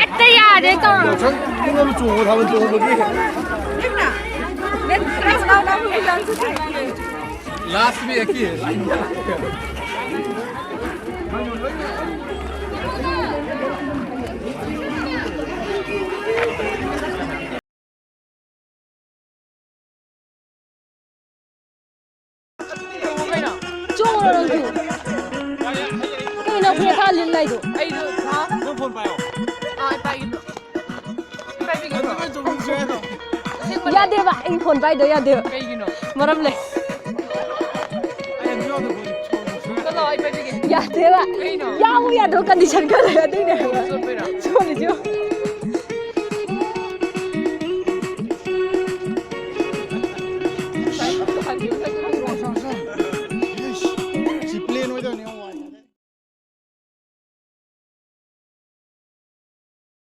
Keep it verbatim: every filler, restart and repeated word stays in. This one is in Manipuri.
ꯍꯦꯛꯇ ꯌꯥꯗꯦ ꯇꯧꯔꯣ꯫ ꯌꯥꯎꯁꯪ ꯄꯨꯡ ꯑꯃ ꯆꯣꯡꯕ ꯊꯥꯕꯜ ꯆꯣꯡꯕꯒꯤ꯫ Last में एक ही है। ꯆꯣꯡꯉꯨꯔꯣ ꯅꯪꯁꯨ꯫ ꯀꯩꯅꯣ ꯐꯨꯔꯤꯠ ꯈꯥ ꯂꯤꯠ ꯂꯩꯗꯣ? ꯑꯩꯗꯣ, ꯍꯥ? ꯅꯪ ꯐꯣꯟ ꯄꯥꯏꯌꯣ꯫ ꯑꯥ, ꯑꯩ ꯄꯥꯏꯒꯦ꯫ ꯑꯩ ꯄꯥꯏꯕꯤꯒꯦ꯫ ꯑꯗꯨꯃꯥꯏꯅ ꯆꯣꯡꯉꯨꯁꯦ ꯍꯥꯏꯔꯣ? ꯑꯁꯦꯡꯕꯅꯦ꯫ ꯌꯥꯗꯦꯕ, ꯑꯩ ꯐꯣꯟ ꯄꯥꯏꯗꯣ ꯌꯥꯗꯦꯕ꯫ ꯀꯩꯒꯤꯅꯣ? ꯃꯔꯝ ꯂꯩ꯫ ꯑꯩ ꯑꯗꯨ ꯌꯥꯎꯗ ꯐꯣꯟ ꯆꯣꯡꯉꯨꯁꯦ ꯍꯥꯏꯔꯣ? ꯆꯠꯂꯣ, ꯑꯩ ꯄꯥꯏꯕꯤꯒꯦ꯫ ꯌꯥꯗꯦꯕ꯫ ꯀꯩꯅꯣ? ꯌꯥꯎ ꯌꯥꯗꯕ condition ꯈꯔ ꯂꯩ, ꯑꯗꯨꯏꯅꯦ ꯍꯥꯏꯕ꯫ ꯆꯣꯠꯄꯩꯔꯣ? ꯆꯣꯠꯂꯤꯁꯦ ꯌꯦꯡꯉꯣ꯫